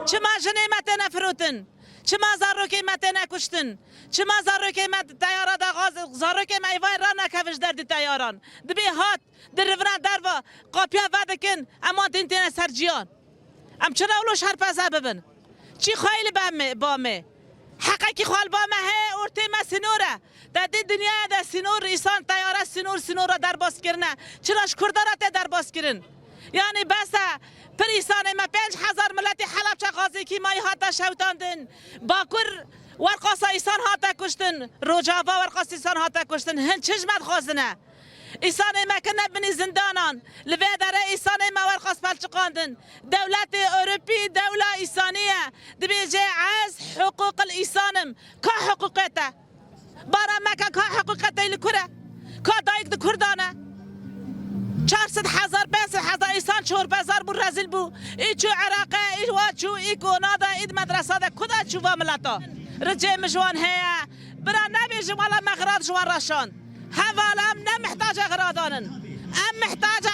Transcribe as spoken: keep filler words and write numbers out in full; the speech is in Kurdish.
Çima jinê me têne firotin? Çima zarokê me têne kuştin? Çima zarokê me di teyara de gaz, zarokê me êvayê ranekeve ji derdî teyaran? Dibê hat, di rivna derva qapiya vedikin, em wan tên têne ser ciyan. Em çira wilo şerpeze bibin? Çi xwe li ba me, ba me? Heqekî xwe li ba me heye, ortê me sînor e. Te dî dinyaya de sînor, îsan teyare sînor, sînora derbas kirine. Çira ji Kurda re tê derbas kirin? Yanî bes e, pir îsanê me, pênc hezar miletî Helebçe xazî kîmayî hate şewitandin. Bakur werqasa îsan hate kuştin. Rojava werqas îsan hate kuştin. Hin çi ji me dixwazine? Îsanê me kirine binî zindanan. Li vê derê îsanê me werqas pelçiqandin. Dewletê Ewropî dewla îsanî ye. Dibêje ez hiqûqil îsan im. Ka hiqûqê te? Bara me ke ka hiqûqê te li kur e? Ka dayik di Kurdan e? Çar sed hezar, pênc sed hezar îsan çorpezar bû, rezîl bû. Î çû Iraqê, î wa çû, î kona de, î di medresa de, ku de çû va mileta? Ricê min ji wan heye. Bira nebêjin wela me xirab ji wan re şand. Hevala em ne mihtaca xiradan in. Em mihtaca